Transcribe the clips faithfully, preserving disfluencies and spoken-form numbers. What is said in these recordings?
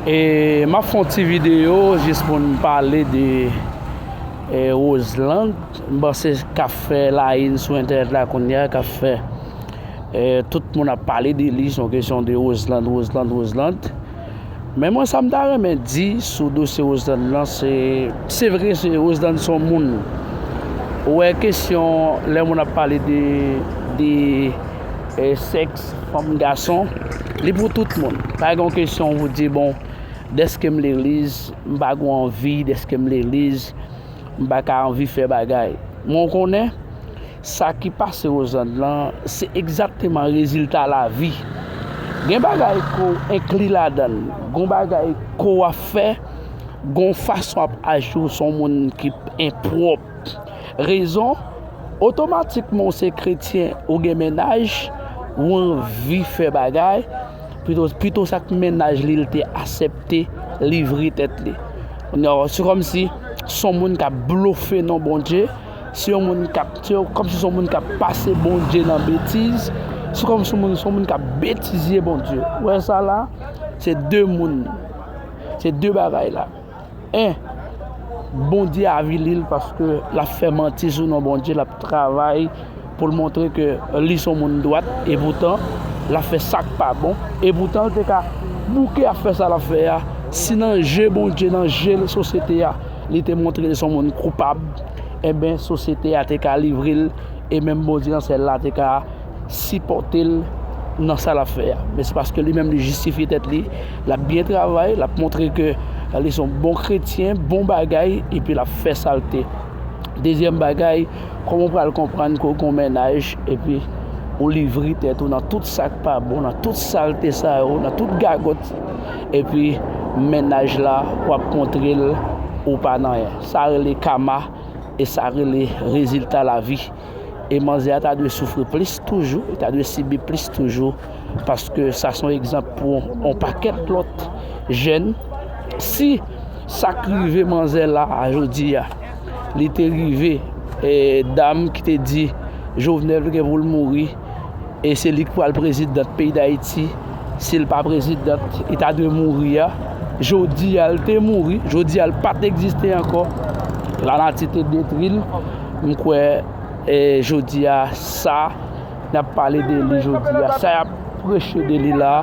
E m ap fè yon ti videyo jis pou n pale de e, Roseland. M panse k ap fè la une sou entènèt la kounye a, k ap fè e, tout moun ap pale de li, se yon kesyon de Roseland, Roseland, Roseland. Men mwen, sa m ta renmen di sou dosye Roseland lan, se, se vre, se Roseland se yon moun. Ou wè kesyon, lè moun ap pale de, de e, sèks, fanm, gason, li pou tout moun. Pa gen yon kesyon pou di, bon, dèske m legliz, m pa gen anvi, dèske m legliz, m pa ka anvi fè bagay. Mwen konnen, sa ki pase Roseland lan, se egzakteman rezilta lavi. Gen bagay ke w enkli ladan l, gen bagay ke w ap fè, gen fason w ap aji, w se yon moun ki enpwòp. Rezon, otomatikman w se kretyen, ou gen mennaj, ou anvi fè bagay, pito, pito sa k mennaj li, li te aksepte livre tèt li. Non, se kòmsi se yon moun k ap blofe non Bondye, se yon moun k ap, se kòmsi se yon moun k ap pase Bondye nan betiz, se kòmsi se yon moun, se yon moun k ap betizye Bondye. Ou wè sa la? Se de moun, se de bagay la. En, Bondye avili l paske l ap fè manti sou non Bondye, l ap travay pou l montre ke li se yon moun dwat, epoutan, l ap fè sa k pa bon. Epoutan, l te ka bouke ap fè sa l ap fè a. Si nan je Bondye, nan je sosyete a, li te montre li se yon moun koupab, enben, sosyete a te ka livre l, e menm Bondye nan syèl la te ka sipòte l nan sa l ap fè a. Men se paske li menm li jistifye tèt li, l ap byen travay, l ap montre ke li se yon bon kretyen, bon bagay, epi l ap fè salte. Dezyèm bagay, kòman w pral konprann ke w gen yon mennaj, epi ou livre tèt ou nan tout sa k pa bon, nan tout salte sa yo, nan tout gagòt, epi mennaj la, w ap montre l ou pa nan anyen. Sa rele kama, e sa rele rezilta lavi. E manzè a ta dwe soufri plis toujou, li ta dwe sibi plis toujou, paske sa se yon egzanp pou yon pakèt lòt jèn. Si sa k rive manzè la a jodi a, li te rive e, dam ki te di Jovenel gen pou l mouri, e se li k pral prezidan peyi Dayiti, si l pa prezidan, li ta dwe mouri a. Jodi a, l te mouri, jodi a, l pa t egziste ankò. Lanati te detwi l. M kwè, e, jodi a, sa, n ap pale de li jodi a, sa y ap preche de li la,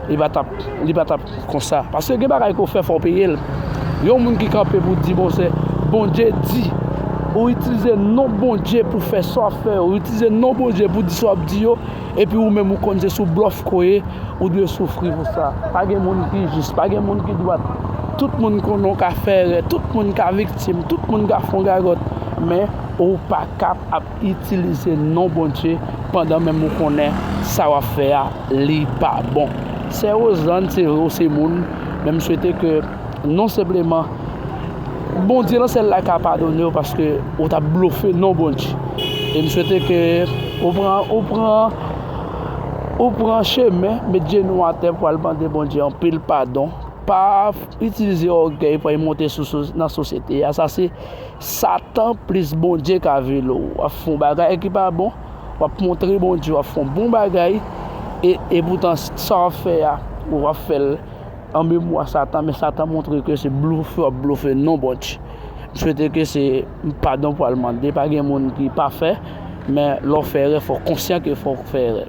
li pa t ap, li pa t ap konsa. Paske gen bagay ke w fè, fò w peye l. Yon moun ki kanpe pou di, bon, se Bondye di, ou itilize non Bondye pou fè sa w ap fè yo, ou itilize non Bondye pou di sa w ap di yo, epi ou menm ou konn se sou blòf ke w ye, ou dwe soufri pou sa. Pa gen moun ki jis, pa gen moun ki dwat. Tout moun konnen w ka fè erè, tout moun ka viktim, tout moun ka fè yon gagòt, men ou pa ka ap itilize non Bondye pandan menm ou konnen sa w ap fè a, li pa bon. Sè Roseland, se vre w se moun, men m swete ke non senpleman Bondye nan syèl la ka padone w paske ou t ap blofe non Bondye. E m swete ke ou pran, ou pran, ou pran chemen, met jenou atè pou al mande Bondye anpil padon. Pa itilize ògèy pou al monte sou, sou, nan sosyete a. Sa se Satan plis Bondye k avili w. W ap fè yon bagay ki pa bon, w ap montre Bondye w ap fè yon bon bagay, e, epoutan sa w ap fè a, w ap fè l an memwa Satan, men Satan montre ke se blofe w ap blofe non Bondye. M swete ke se padon pou al mande, pa gen moun ki pafè, men lè w fè erè, fò w konsyan ke fò w fè erè.